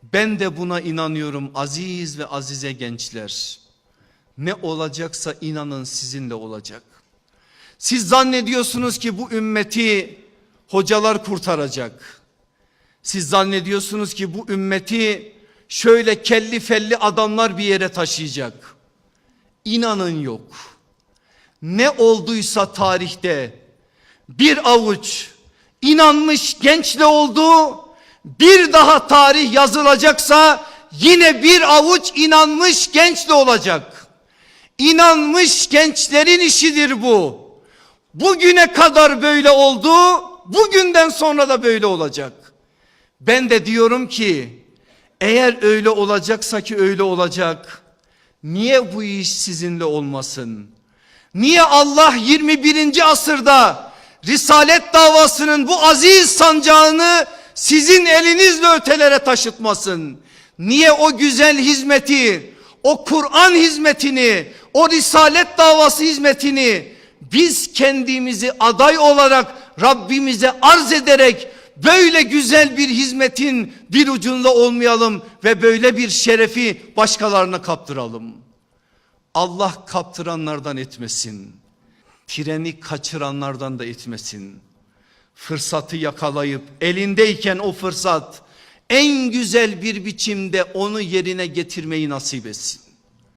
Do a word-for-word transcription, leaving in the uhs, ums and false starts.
Ben de buna inanıyorum aziz ve azize gençler. Ne olacaksa inanın sizinle olacak. Siz zannediyorsunuz ki bu ümmeti hocalar kurtaracak. Siz zannediyorsunuz ki bu ümmeti şöyle kelli felli adamlar bir yere taşıyacak. İnanın yok. Ne olduysa tarihte bir avuç inanmış gençle oldu, bir daha tarih yazılacaksa yine bir avuç inanmış gençle olacak. İnanmış gençlerin işidir bu. Bugüne kadar böyle oldu, bugünden sonra da böyle olacak. Ben de diyorum ki, eğer öyle olacaksa ki öyle olacak, niye bu iş sizinle olmasın? Niye Allah yirmi birinci asırda Risalet davasının bu aziz sancağını sizin elinizle ötelere taşıtmasın? Niye o güzel hizmeti, o Kur'an hizmetini, o Risalet davası hizmetini biz kendimizi aday olarak Rabbimize arz ederek böyle güzel bir hizmetin bir ucunda olmayalım ve böyle bir şerefi başkalarına kaptıralım? Allah kaptıranlardan etmesin. Treni kaçıranlardan da etmesin. Fırsatı yakalayıp elindeyken o fırsat en güzel bir biçimde onu yerine getirmeyi nasip etsin.